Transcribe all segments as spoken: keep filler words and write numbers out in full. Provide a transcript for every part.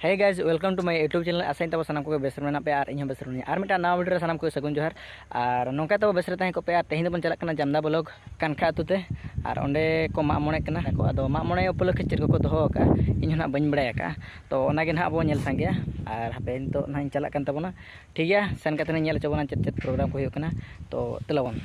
Hey guys, welcome to my YouTube channel. ᱟᱥᱟᱧ ᱛᱟᱵᱚ ᱥᱟᱱᱟᱢ ᱠᱚᱜᱮ ᱵᱮᱥ ᱨᱮ ᱢᱮᱱᱟᱜ ᱯᱮᱭᱟ ᱟᱨ ᱤᱧ ᱦᱚᱸ ᱵᱮᱥ ᱨᱮ ᱢᱮᱱᱟᱹᱧᱟ᱾ ᱟᱨ ᱢᱤᱫᱴᱟᱝ ᱱᱟᱣᱟ video ᱨᱮ ᱥᱟᱱᱟᱢ ᱠᱚᱜᱮ ᱥᱟᱹᱜᱩᱱ ᱡᱚᱦᱟᱨ᱾ ᱟᱨ ᱱᱚᱝᱠᱟ ᱛᱟᱵᱚ ᱵᱮᱥ ᱨᱮ ᱛᱟᱦᱮᱸ ᱠᱚᱜ ᱯᱮ᱾ ᱟᱨ ᱛᱮᱦᱮᱧ ᱫᱚᱵᱚᱱ ᱪᱟᱞᱟᱜ ᱠᱟᱱᱟ ᱡᱟᱢᱫᱟ block ᱠᱟᱱᱠᱷᱟ ᱟᱹᱛᱩ ᱛᱮ᱾ ᱟᱨ ᱚᱸᱰᱮ ᱠᱚ ᱢᱟᱜ ᱢᱚᱬᱮᱜ ᱠᱟᱱᱟ ᱠᱚ᱾ ᱟᱫᱚ ᱢᱟᱜ ᱢᱚᱬᱮ ᱩᱯᱚᱞᱚᱠᱠᱷᱮ ᱪᱮᱫ ᱠᱚᱠᱚ ᱫᱚᱦᱚ ᱟᱠᱟᱫᱼᱟ, ᱤᱧ ᱦᱚᱸ ᱱᱟᱦᱟᱜ ᱵᱟᱹᱧ ᱵᱟᱲᱟᱭ ᱟᱠᱟᱫᱼᱟ᱾ ᱛᱚ ᱚᱱᱟᱜᱮ ᱱᱟᱦᱟᱜ ᱵᱚᱱ ᱧᱮᱞ ᱥᱟᱸᱜᱮᱭᱟ᱾ ᱟᱨ ᱦᱟᱯᱮ, ᱱᱤᱛᱚᱜ ᱱᱟᱦᱟᱜ ᱤᱧ ᱪᱟᱞᱟᱜ ᱠᱟᱱ ᱛᱟᱵᱚᱱᱟ᱾ ᱴᱷᱤᱠ ᱜᱮᱭᱟ, ᱥᱮᱱ ᱠᱟᱛᱮ ᱤᱧ ᱧᱮᱞ ᱦᱚᱪᱚ ᱵᱚᱱᱟ ᱪᱮᱫ ᱪᱮᱫ program ᱠᱚ ᱦᱩᱭᱩᱜ ᱠᱟᱱᱟ᱾ ᱛᱚ ᱫᱮᱞᱟ ᱵᱚᱱ᱾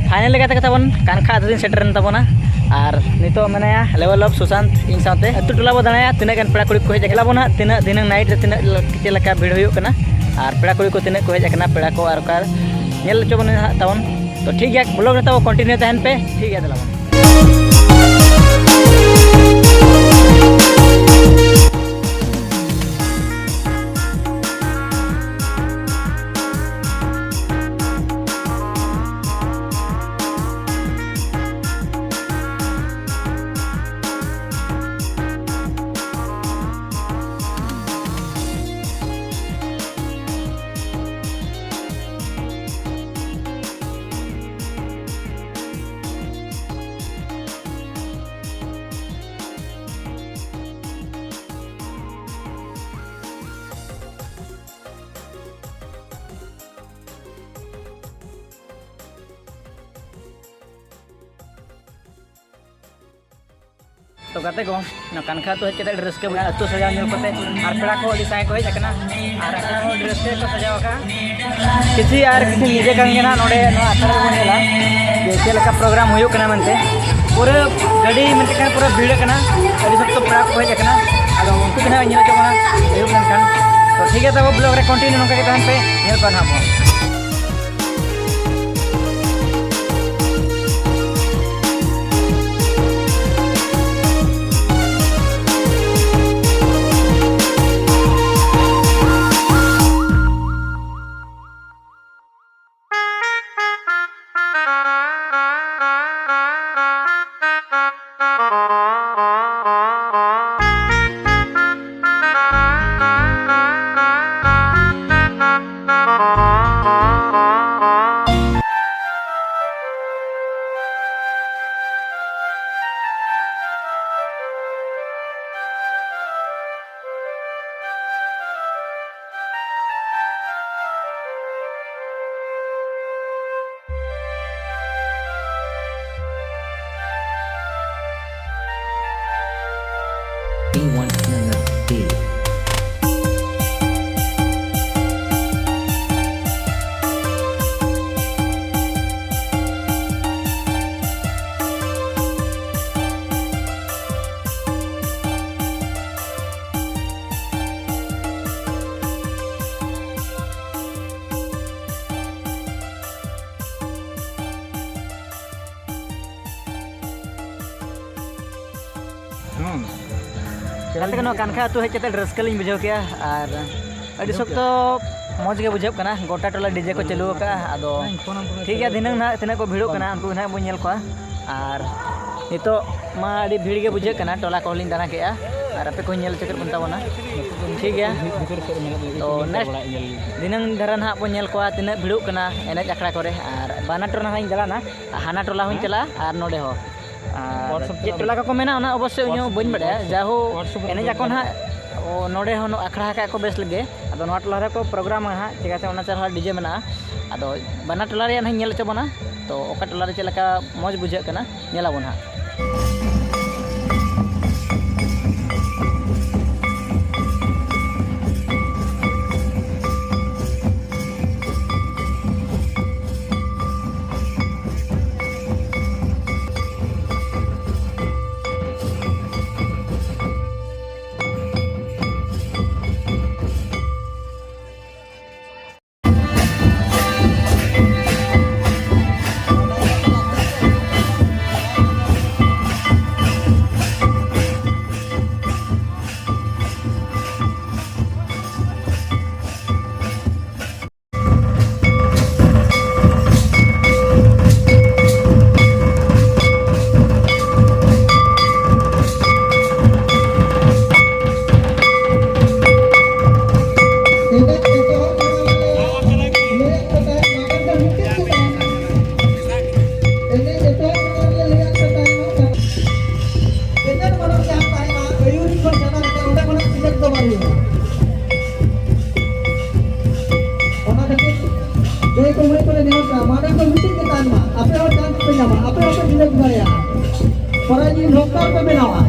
Finally ᱜᱟᱛᱮ ᱠᱚ, ᱛᱟᱵᱚᱱ ᱠᱟᱱᱠᱷᱟ ᱟᱹᱛᱩ ᱫᱚᱧ ᱥᱮᱴᱮᱨᱮᱱ ᱛᱟᱵᱚᱱᱟ᱾ ᱟᱨ ᱱᱤᱛᱚᱜ ᱢᱮᱱᱟᱭᱟ level of ᱥᱩᱥᱟᱱᱛ ᱤᱧ ᱥᱟᱶᱛᱮ᱾ ᱟᱹᱛᱩ ᱴᱚᱞᱟ ᱵᱚ ᱫᱟᱬᱟᱭᱟ, ᱛᱤᱱᱟᱹᱜ ᱜᱟᱱ ᱯᱮᱲᱟ ᱠᱩᱲᱤ ᱠᱚ ᱦᱮᱡ ᱟᱠᱟᱱᱟ᱾ ᱧᱮᱞ ᱟᱵᱚᱱ ᱦᱟᱸᱜ ᱛᱤᱱᱟᱹᱜ ᱫᱷᱤᱱᱟᱹᱝ night ᱨᱮ ᱛᱤᱱᱟᱹᱜ ᱞᱮ-, ᱪᱮᱫ ᱞᱮᱠᱟ ᱵᱷᱤᱲ ᱦᱩᱭᱩᱜ ᱠᱟᱱᱟ᱾ ᱟᱨ ᱯᱮᱲᱟ ᱠᱩᱲᱤ ᱠᱚ ᱛᱤᱱᱟᱹᱜ ᱠᱚ ᱦᱮᱡ ᱟᱠᱟᱱᱟ, ᱯᱮᱲᱟ ᱠᱚ ᱟᱨ ᱚᱠᱟ ᱧᱮᱞ ᱦᱚᱪᱚ ᱵᱚᱱ ᱦᱟᱸᱜ ᱛᱟᱵᱚᱱ᱾ ᱛᱚ ᱴᱷᱤᱠ ᱜᱮᱭᱟ, vlog ᱨᱮ ᱛᱟᱵᱚ continue ᱛᱟᱦᱮᱱ ᱯᱮ᱾ ᱴᱷᱤᱠ ᱜᱮᱭᱟ, ᱫᱮᱞᱟ ᱵᱚᱱ᱾ ᱛᱚ ᱜᱟᱛᱮ ᱠᱚ, ᱱᱚᱣᱟ ᱠᱟᱱᱠᱷᱟ ᱟᱹᱛᱩ ᱦᱮᱡ ᱠᱟᱛᱮ ᱟᱹᱰᱤ ᱨᱟᱹᱥᱠᱟᱹ ᱵᱩᱡᱷᱟᱹᱜᱼᱟ, ᱟᱹᱛᱩ ᱥᱟᱡᱟᱣ ᱧᱮᱞ ᱠᱟᱛᱮ᱾ ᱟᱨ ᱯᱮᱲᱟ ᱠᱚ ᱟᱹᱰᱤ ᱥᱟᱸᱜᱮ ᱠᱚ ᱦᱮᱡ ᱟᱠᱟᱱᱟ, ᱟᱨ ᱟᱠᱷᱲᱟ ᱦᱚᱸ ᱟᱹᱰᱤ ᱨᱟᱹᱥᱠᱟᱹ ᱜᱮᱠᱚ ᱥᱟᱡᱟᱣ ᱟᱠᱟᱫᱼᱟ᱾ ᱠᱤᱪᱷᱤ ᱟᱨ ᱠᱤᱪᱷᱤ ᱧᱤᱫᱟᱹ ᱠᱷᱟᱱ ᱜᱮ ᱱᱟᱦᱟᱜ ᱱᱚᱰᱮ ᱱᱚᱣᱟ ᱟᱠᱷᱲᱟ ᱨᱮᱵᱚᱱ ᱧᱮᱞᱟ ᱡᱮ ᱪᱮᱫ ᱞᱮᱠᱟ program ᱦᱩᱭᱩᱜ ᱠᱟᱱᱟ ᱢᱮᱱᱛᱮ᱾ ᱯᱩᱨᱟᱹ ᱜᱟᱹᱰᱤ ᱢᱮᱱᱛᱮ ᱠᱷᱟᱱ ᱯᱩᱨᱟᱹ ᱵᱷᱤᱲ ᱟᱠᱟᱱᱟ, ᱟᱹᱰᱤ ᱥᱚᱠᱛᱚ ᱯᱮᱲᱟ ᱠᱚ ᱦᱮᱡ ᱟᱠᱟᱱᱟ᱾ ᱟᱫᱚ ᱩᱱᱠᱩ ᱜᱮ ᱱᱟᱦᱟᱜ ᱧᱮᱞ ᱦᱚᱪᱚ ᱵᱚᱱᱟ ᱟᱹᱭᱩᱵ ᱞᱮᱱᱠᱷᱟᱱ᱾ ᱛᱚ ᱴᱷᱤᱠ ᱜᱮᱭᱟ, ᱛᱟᱵᱚ vlog ᱨᱮ continue ᱱᱚᱝᱠᱟ ᱜᱮ ᱛᱟᱦᱮᱱ ᱯᱮ, ᱧᱮᱞ ᱠᱚᱣᱟ ᱱᱟᱦᱟᱜ ᱵᱚᱱ᱾ One minute. ᱜᱟᱛᱮ ᱠᱚ, ᱱᱚᱣᱟ ᱠᱟᱱᱠᱷᱟ ᱟᱹᱛᱩ ᱦᱮᱡ ᱠᱟᱛᱮ ᱟᱹᱰᱤ ᱨᱟᱹᱥᱠᱟᱹ ᱞᱤᱧ ᱵᱩᱡᱷᱟᱹᱣ ᱠᱮᱜᱼᱟ ᱟᱨ ᱟᱹᱰᱤ ᱥᱚᱠᱛᱚ ᱢᱚᱡᱽ ᱜᱮ ᱵᱩᱡᱷᱟᱹᱜ ᱠᱟᱱᱟ᱾ ᱜᱚᱴᱟ ᱴᱚᱞᱟ ᱰᱤᱡᱮ ᱠᱚ ᱪᱟᱹᱞᱩ ᱟᱠᱟᱫᱼᱟ᱾ ᱟᱫᱚ ᱴᱷᱤᱠ ᱜᱮᱭᱟ, ᱫᱷᱤᱱᱟᱹᱝ ᱱᱟᱦᱟᱜ ᱛᱤᱱᱟᱹᱜ ᱠᱚ ᱵᱷᱤᱲᱚᱜ ᱠᱟᱱᱟ, ᱩᱱᱠᱩ ᱜᱮ ᱱᱟᱦᱟᱜ ᱵᱚᱱ ᱧᱮᱞ ᱠᱚᱣᱟ᱾ ᱟᱨ ᱱᱤᱛᱚᱜ ᱢᱟ ᱟᱹᱰᱤ ᱵᱷᱤᱲ ᱜᱮ ᱵᱩᱡᱷᱟᱹᱜ ᱠᱟᱱᱟ, ᱴᱚᱞᱟ ᱠᱚᱦᱚᱸ ᱞᱤᱧ ᱫᱟᱬᱟ ᱠᱮᱜᱼᱟ ᱟᱨ ᱟᱯᱮ ᱠᱚᱦᱚᱸ ᱧᱮᱞ ᱦᱚᱪᱚ ᱠᱮᱫ ᱵᱚᱱ ᱛᱟᱵᱚᱱᱟ᱾ ᱴᱷᱤᱠ ᱜᱮᱭᱟ, ᱛᱚ ᱱᱮᱠᱥᱴ ᱫᱷᱤᱱᱟᱹᱝ ᱫᱷᱟᱨᱟ ᱱᱟᱦᱟᱜ ᱵᱚᱱ ᱧᱮᱞ ᱠᱚᱣᱟ ᱛᱤᱱᱟᱹᱜ ᱵᱷᱤᱲᱚᱜ ᱠᱟᱱᱟ ᱮᱱᱮᱡ ᱟᱠᱷᱲᱟ ᱠᱚᱨᱮ᱾ ᱟᱨ ᱵᱟᱱᱟᱨ ᱴᱚᱞᱟ ᱦᱚᱸᱧ ᱫᱟᱬᱟᱱᱟ, ᱦᱟᱱᱟ ᱴᱚᱞᱟ ᱦᱚᱸᱧ ᱪᱟᱞᱟᱜᱼᱟ ᱟᱨ ᱱᱚᱰᱮ ᱦᱚᱸ᱾ ᱟᱨ ᱪᱮᱫ ᱴᱚᱞᱟ ᱠᱚᱠᱚ ᱢᱮᱱᱟ ᱚᱱᱟ ᱚᱵᱚᱥᱥᱳᱭ ᱤᱧ ᱦᱚᱸ ᱵᱟᱹᱧ ᱵᱟᱰᱟᱭᱟ, ᱡᱟᱦᱳ ᱮᱱᱮᱡ ᱟᱠᱚ ᱱᱟᱦᱟᱜ᱾ ᱚ, ᱱᱚᱰᱮ ᱦᱚᱸ ᱟᱠᱷᱲᱟ ᱟᱠᱟᱫ ᱠᱚ ᱵᱮᱥ ᱞᱮᱜᱮ᱾ ᱟᱫᱚ ᱱᱚᱣᱟ ᱴᱚᱞᱟ ᱨᱮᱠᱚ ᱯᱨᱳᱜᱨᱟᱢᱟ ᱦᱟᱸᱜ, ᱪᱤᱠᱟᱹᱛᱮ ᱚᱱᱟ ᱪᱟᱨᱦᱟ ᱰᱤᱡᱮ ᱢᱮᱱᱟᱜᱼᱟ᱾ ᱟᱫᱚ ᱵᱟᱱᱟᱨ ᱴᱚᱞᱟ ᱨᱮᱭᱟᱜ ᱱᱟᱦᱟᱜ ᱤᱧ ᱧᱮᱞ ᱦᱚᱪᱚ ᱵᱚᱱᱟ᱾ ᱛᱚ ᱚᱠᱟ ᱴᱚᱞᱟ ᱨᱮ ᱪᱮᱫ ᱞᱮᱠᱟ ᱢᱚᱡᱽ ᱵᱩᱡᱷᱟᱹᱜ ᱠᱟᱱᱟ, ᱧᱮᱞᱟᱵᱚᱱ ᱦᱟᱸᱜ᱾ ᱮᱱᱮᱡ ᱮᱛᱚᱦᱚᱵ ᱢᱟᱲᱟᱝ ᱨᱮ ᱞᱟᱹᱭᱟᱫ ᱯᱮ ᱛᱟᱦᱮᱱᱟ, ᱮᱱᱮᱡ ᱢᱟᱲᱟᱝ ᱡᱟᱦᱟᱸ ᱛᱟᱦᱮᱱᱟ, ᱟᱹᱭᱩᱨᱤᱡ ᱠᱷᱚᱱ ᱪᱟᱸᱫᱟ ᱠᱟᱛᱮ ᱚᱸᱰᱮ ᱠᱷᱚᱱᱟᱜ select ᱫᱚ ᱵᱟᱝ ᱦᱩᱭᱩᱜᱼᱟ᱾ ᱚᱱᱟ ᱠᱷᱟᱹᱛᱤᱨ ᱜᱟᱹᱭ ᱠᱚ ᱢᱟᱹᱭ ᱠᱚᱞᱮ ᱱᱮᱦᱚᱨ ᱠᱚᱣᱟ, ᱢᱟᱲᱟᱝ ᱫᱚ meeting ᱜᱮ ᱛᱟᱦᱮᱱ ᱢᱟ, ᱟᱯᱮ ᱦᱚᱸ chance ᱯᱮ ᱧᱟᱢᱟ, ᱟᱯᱮ ᱦᱚᱸᱯᱮ select ᱫᱟᱲᱮᱭᱟᱜᱼᱟ᱾ ᱯᱟᱨᱟᱡᱤᱛ ᱦᱚᱠᱫᱟᱨ ᱯᱮ ᱵᱮᱱᱟᱣᱟ᱾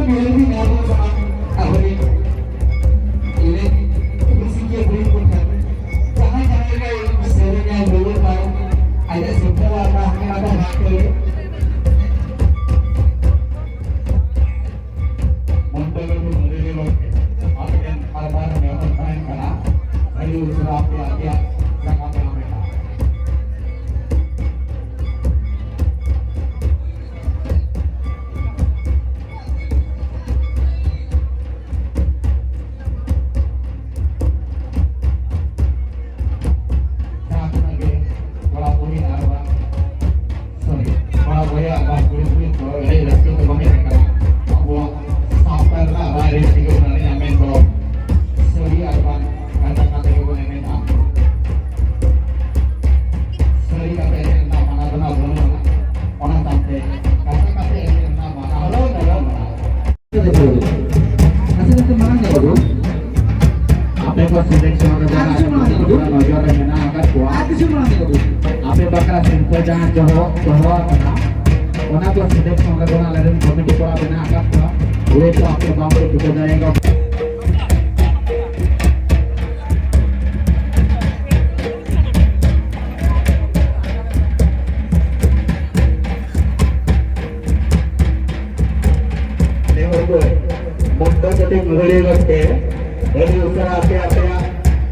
ᱧᱮᱞ ᱵᱤᱱ ᱟᱵᱚ ᱥᱟᱶ ᱟᱵᱚᱨᱮᱱ ᱮᱱᱮᱡ ᱨᱩᱥᱤᱠᱤᱭᱟᱹ ᱠᱩᱲᱤ ᱠᱚ ᱴᱷᱮᱱ ᱡᱟᱦᱟᱸᱭ ᱡᱟᱦᱟᱸ ᱞᱮᱠᱟᱭ ᱥᱮᱨᱮᱧᱟᱭ, ᱨᱩᱭᱟᱭ, ᱟᱡᱟᱜ ᱥᱤᱨᱯᱟᱹ ᱟᱨ ᱚᱱᱟ ᱦᱚᱸ ᱟᱵᱚ ᱵᱷᱟᱜᱽ ᱛᱮ ᱢᱚᱱᱛᱮ ᱞᱟᱹᱜᱤᱫ ᱢᱟᱹᱫᱟᱹᱲᱤᱭᱟᱹ ᱜᱚᱢᱠᱮ ᱟᱵᱮᱱ ᱟᱨ ᱵᱟᱨ ᱱᱮᱦᱚᱨ ᱛᱟᱦᱮᱱ ᱠᱟᱱᱟ, ᱟᱹᱰᱤ ᱩᱥᱟᱹᱨᱟ ᱟᱯᱮ ᱟᱯᱮᱭᱟᱜ ᱡᱟᱭᱜᱟ ᱯᱮ ᱦᱟᱢᱮᱴᱟ᱾ ᱡᱟᱦᱟᱸ ᱛᱤᱱᱟᱹᱜ ᱜᱮ ᱠᱚᱲᱟ ᱠᱩᱲᱤ ᱟᱨ ᱵᱟᱝ, sorry, ᱠᱚᱲᱟ ᱵᱚᱭᱦᱟ ᱟᱨ ᱵᱟᱝ ᱠᱩᱲᱤ ᱠᱩᱲᱤ ᱠᱚ ᱟᱹᱰᱤ ᱨᱟᱹᱥᱠᱟᱹ ᱛᱮᱵᱚᱱ ᱦᱮᱡ ᱟᱠᱟᱱᱟ᱾ ᱟᱵᱚᱣᱟᱜ ᱥᱟᱶᱛᱟ ᱨᱮᱱᱟᱜ ᱨᱟᱭᱨᱤᱛ ᱛᱤᱸᱜᱩ ᱫᱟᱲᱮᱭᱟᱜᱼᱟ ᱢᱮᱱᱫᱚ ᱥᱟᱹᱨᱤ ᱟᱨ ᱵᱟᱝ ᱠᱟᱛᱷᱟ ᱠᱟᱛᱷᱟ ᱜᱮᱵᱚᱱ ᱮᱱᱮᱡᱼᱟ᱾ ᱥᱟᱹᱨᱤ ᱠᱟᱛᱷᱟ ᱮᱱᱮᱡ ᱨᱮᱱᱟᱜ ᱢᱟᱱᱟ ᱫᱚ ᱱᱟᱜ ᱵᱟᱹᱱᱩᱜ ᱟᱱᱟ᱾ ᱚᱱᱟ ᱥᱟᱶᱛᱮ ᱠᱟᱛᱷᱟ ᱠᱟᱛᱷᱟ ᱮᱱᱮᱡ ᱨᱮᱱᱟᱜ ᱢᱟᱱᱟ ᱦᱚᱸ ᱵᱟᱹᱱᱩᱜ ᱟᱱᱟ᱾ ᱟᱯᱮ ᱠᱚ ᱥᱤᱞᱮᱠᱥᱚᱱ ᱨᱮ ᱡᱟᱦᱟᱸ ᱟᱨ ᱠᱤᱪᱷᱩ ᱢᱟᱲᱟᱝ ᱛᱮ ᱵᱟᱹᱵᱩ᱾ ᱱᱚᱡᱚᱨ ᱨᱮ ᱢᱮᱱᱟᱜ ᱟᱠᱟᱫ ᱠᱚᱣᱟ᱾ ᱟᱨ ᱠᱤᱪᱷᱩ ᱢᱟᱲᱟᱝ ᱛᱮ ᱵᱟᱹᱵᱩ᱾ ᱟᱯᱮ ᱵᱟᱠᱷᱨᱟ ᱥᱤᱨᱯᱟᱹ ᱡᱟᱦᱟᱸ ᱫᱚᱦᱚ, ᱫᱚᱦᱚ ᱟᱠᱟᱱᱟ, ᱚᱱᱟ ᱠᱚ ᱥᱤᱞᱮᱠᱥᱚᱱ ᱨᱮ ᱟᱞᱮ ᱨᱮᱱ ᱠᱚᱢᱤᱴᱤ ᱠᱚᱲᱟ ᱢᱮᱱᱟᱜ ᱟᱠᱟᱫ ᱠᱚᱣᱟ᱾ ᱦᱳᱭᱛᱳ ᱟᱯᱮ ᱵᱟᱝ ᱯᱮ ᱴᱷᱤᱠᱟᱹ ᱫᱟᱲᱮᱭᱟᱠᱚ᱾ ᱱᱮᱦᱚᱨ ᱫᱚ ᱢᱚᱱᱫᱚ ᱠᱟᱹᱴᱤᱡ ᱢᱟᱹᱫᱟᱹᱲᱤᱭᱟᱹ ᱜᱚᱢᱠᱮ, ᱟᱹᱰᱤ ᱩᱥᱟᱹᱨᱟ ᱟᱯᱮ ᱟᱯᱮᱭᱟᱜ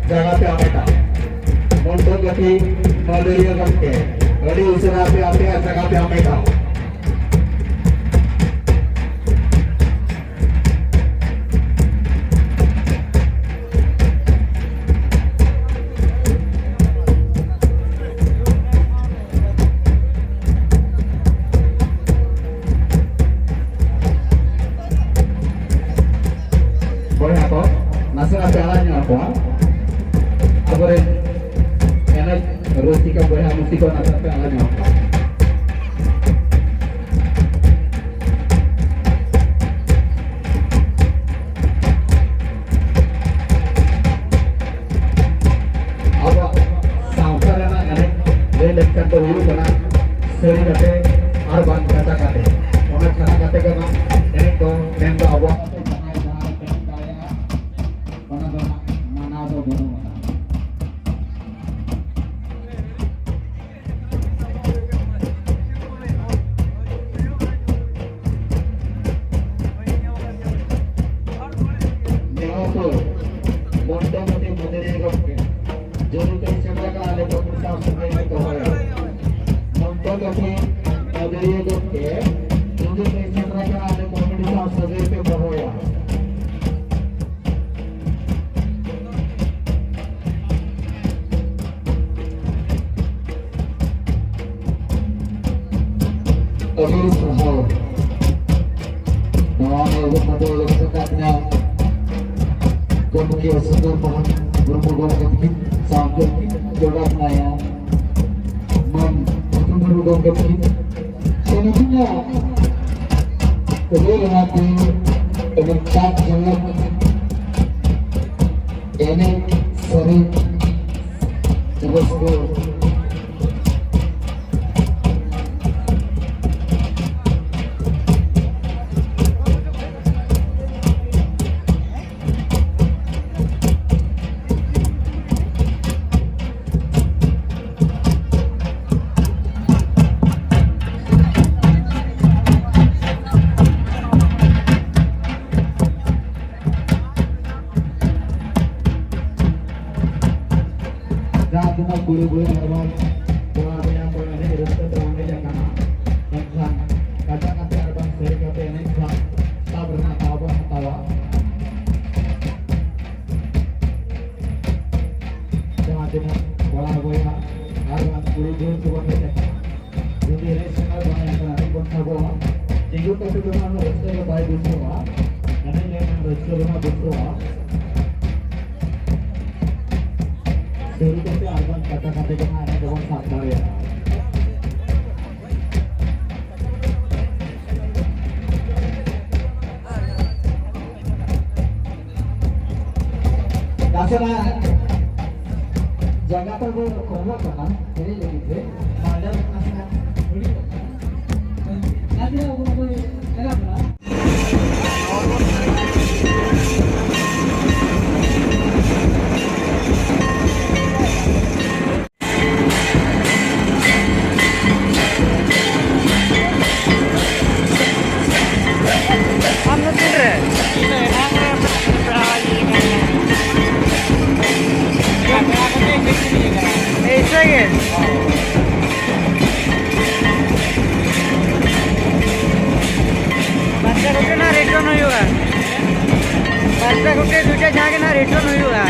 ᱡᱟᱭᱜᱟ ᱯᱮ ᱦᱟᱢᱮᱴᱟ᱾ ᱢᱚᱱᱫᱚ ᱠᱟᱹᱴᱤᱡ ᱢᱟᱹᱫᱟᱹᱲᱤᱭᱟᱹ ᱜᱚᱢᱠᱮ, ᱟᱹᱰᱤ ᱩᱥᱟᱹᱨᱟ ᱟᱯᱮ ᱟᱯᱮᱭᱟᱜ ᱡᱟᱭᱜᱟ ᱯᱮ ᱦᱟᱢᱮᱴᱟ᱾ ᱵᱚᱭᱦᱟ ᱠᱚ, ᱱᱟᱥᱮᱱᱟᱜ ᱯᱮ ᱟᱲᱟᱜ ᱧᱚᱜ ᱟᱠᱚᱣᱟ᱾ ᱟᱵᱚᱨᱮᱱ ᱮᱱᱮᱡ ᱨᱩᱥᱤᱠᱟ ᱵᱚᱭᱦᱟ ᱢᱤᱥᱤ ᱠᱚ ᱱᱟᱥᱮᱱᱟᱜ ᱯᱮ ᱟᱲᱟᱜ ᱧᱚᱜ ᱟᱠᱚᱣᱟ᱾ ᱟᱵᱚᱣᱟᱜ ᱥᱟᱶᱛᱟ ᱨᱮᱱᱟᱜ ᱮᱱᱮᱡ ᱞᱟᱹᱭ ᱞᱮᱠᱷᱟᱱ ᱫᱚ ᱦᱩᱭᱩᱜ ᱠᱟᱱᱟ ᱥᱟᱹᱨᱤ ᱠᱟᱛᱮ ᱟᱨ ᱵᱟᱝ ᱠᱟᱛᱷᱟ ᱠᱟᱛᱮ᱾ ᱚᱱᱟ ᱪᱷᱟᱲᱟ ᱠᱟᱛᱮ ᱜᱮ ᱱᱟᱜ ᱮᱱᱮᱡ ᱫᱚ ᱢᱚᱱᱴᱚ ᱠᱟᱹᱴᱤ ᱢᱟᱹᱫᱟᱹᱲᱤᱭᱟᱹ ᱜᱚᱢᱠᱮ, ᱡᱩᱫᱤ ᱯᱮ ᱥᱮᱴᱮᱨ ᱟᱠᱟᱱᱟ, ᱟᱞᱮ ᱠᱚᱢᱤᱴᱤ ᱥᱟᱶ ᱥᱟᱹᱜᱟᱹᱭ ᱯᱮ ᱫᱚᱦᱚᱭᱟ᱾ ᱢᱚᱱᱴᱚ ᱠᱟᱹᱴᱤ ᱢᱟᱹᱫᱟᱹᱲᱤᱭᱟᱹ ᱜᱚᱢᱠᱮ, ᱡᱩᱫᱤ ᱯᱮ ᱥᱮᱴᱮᱨ ᱟᱠᱟᱱᱟ, ᱟᱞᱮ ᱠᱚᱢᱤᱴᱤ ᱥᱟᱶ ᱥᱟᱹᱜᱟᱹᱭ ᱯᱮ ᱫᱚᱦᱚᱭᱟ᱾ ᱟᱹᱰᱤ ᱥᱟᱨᱦᱟᱣ᱾ ᱱᱚᱣᱟ ᱢᱚᱭᱫᱟᱱ ᱨᱮ ᱞᱮᱠᱷᱟ ᱠᱟᱛᱮ ᱜᱚᱢᱠᱮ ᱥᱩᱱᱫᱚᱨ ᱢᱳᱦᱚᱱ ᱢᱩᱨᱢᱩ ᱜᱚᱢᱠᱮ ᱛᱤᱠᱤᱱ ᱥᱟᱶᱛᱮ ᱡᱚᱲᱟᱣ ᱢᱮᱱᱟᱭᱟ ᱢᱟᱱ ᱡᱤᱛᱩ ᱢᱩᱨᱢᱩ ᱜᱚᱢᱠᱮ ᱛᱤᱠᱤᱱ᱾ ᱥᱮ ᱱᱩᱠᱤᱱᱟᱜ ᱟᱹᱰᱤ ᱞᱮᱠᱟᱛᱮ ᱟᱹᱰᱤ ᱪᱟᱠ ᱡᱚᱢᱚᱠ ᱮᱱᱮᱡ ᱥᱮᱨᱮᱧ ᱨᱟᱹᱥᱠᱟᱹ᱾ ᱡᱟᱦᱟᱸ ᱛᱤᱱᱟᱹᱜ ᱠᱩᱲᱤ ᱵᱩᱲᱦᱤ ᱟᱨ ᱵᱟᱝ ᱠᱚᱲᱟ ᱵᱚᱭᱦᱟ ᱠᱚ ᱮᱱᱮᱡ ᱨᱟᱹᱥᱠᱟᱹ ᱛᱮᱵᱚᱱ ᱮᱱᱮᱡ ᱟᱠᱟᱱᱟ, ᱢᱮᱱᱠᱷᱟᱱ ᱠᱟᱪᱟ ᱠᱟᱛᱮ ᱟᱨ ᱵᱟᱝ ᱥᱟᱹᱨᱤ ᱠᱟᱛᱮ ᱮᱱᱮᱡ ᱠᱷᱟᱱ ᱥᱟᱵ ᱨᱮᱱᱟᱜ ᱫᱟᱣ ᱵᱚᱱ ᱦᱟᱛᱟᱣᱟ᱾ ᱡᱟᱦᱟᱸ ᱛᱤᱱᱟᱹᱜ ᱠᱚᱲᱟ ᱵᱚᱭᱦᱟ ᱟᱨ ᱵᱟᱝ ᱠᱩᱲᱤ ᱵᱩᱲᱦᱤ ᱠᱚᱵᱚᱱ ᱦᱮᱡ ᱟᱠᱟᱱᱟ, ᱡᱩᱫᱤ ᱮᱱᱮᱡ ᱥᱟᱱᱟ ᱵᱚᱱᱟ ᱮᱱᱠᱷᱟᱱ ᱟᱹᱰᱤ ᱵᱚᱱ ᱥᱟᱵᱚᱜᱼᱟ᱾ ᱛᱤᱸᱜᱩ ᱠᱟᱛᱮ ᱫᱚ ᱱᱟᱦᱟᱜ ᱨᱟᱹᱥᱠᱟᱹ ᱫᱚ ᱵᱟᱭ ᱵᱩᱡᱷᱟᱹᱣᱟ, ᱮᱱᱮᱡ ᱞᱮᱱᱠᱷᱟᱱ ᱨᱟᱹᱥᱠᱟᱹ ᱫᱚ ᱱᱟᱦᱟᱜ ᱵᱩᱡᱷᱟᱹᱣᱟ᱾ ᱫᱩᱲᱩᱵ ᱠᱟᱛᱮ ᱟᱨ ᱵᱟᱝ ᱠᱟᱴᱟ ᱠᱟᱛᱮ ᱫᱚ ᱱᱟᱦᱟᱜ ᱮᱱᱮᱡ ᱫᱚᱵᱚᱱ ᱥᱟᱵ ᱫᱟᱲᱮᱭᱟᱜᱼᱟ᱾ ᱱᱟᱥᱮᱱᱟᱜ ᱡᱟᱸᱜᱟ ᱛᱟᱵᱚ ᱠᱚᱢᱚᱜ ᱠᱟᱱᱟ, ᱮᱱᱮᱡ ᱞᱟᱹᱜᱤᱫ ᱛᱮ᱾ ᱢᱟᱰᱟᱨ ᱱᱟᱥᱮᱱᱟᱜ ᱦᱩᱰᱤᱧᱚᱜ ᱠᱟᱱᱟ᱾ ᱱᱟᱥᱮᱱᱟᱜ ᱵᱚᱱ ᱵᱚᱱ ᱮᱱᱮᱡ ᱠᱟᱱᱟ᱾ ᱟᱢ ᱫᱚ ᱛᱤᱱᱨᱮ? ᱤᱧ ᱫᱚ ᱮᱱᱟᱝ ᱨᱮ ᱯᱮᱲᱟ ᱤᱧ ᱯᱟᱸᱪᱴᱟ ᱠᱚᱛᱮ ᱱᱟᱦᱟᱜ ᱨᱤᱴᱟᱨᱱ ᱦᱩᱭᱩᱜᱼᱟ᱾ ᱯᱟᱸᱪᱴᱟ ᱠᱚᱛᱮ ᱫᱩᱴᱟ ᱡᱟᱦᱟᱸ ᱜᱮ ᱱᱟᱦᱟᱜ ᱨᱤᱴᱟᱨᱱ ᱦᱩᱭᱩᱜᱼᱟ᱾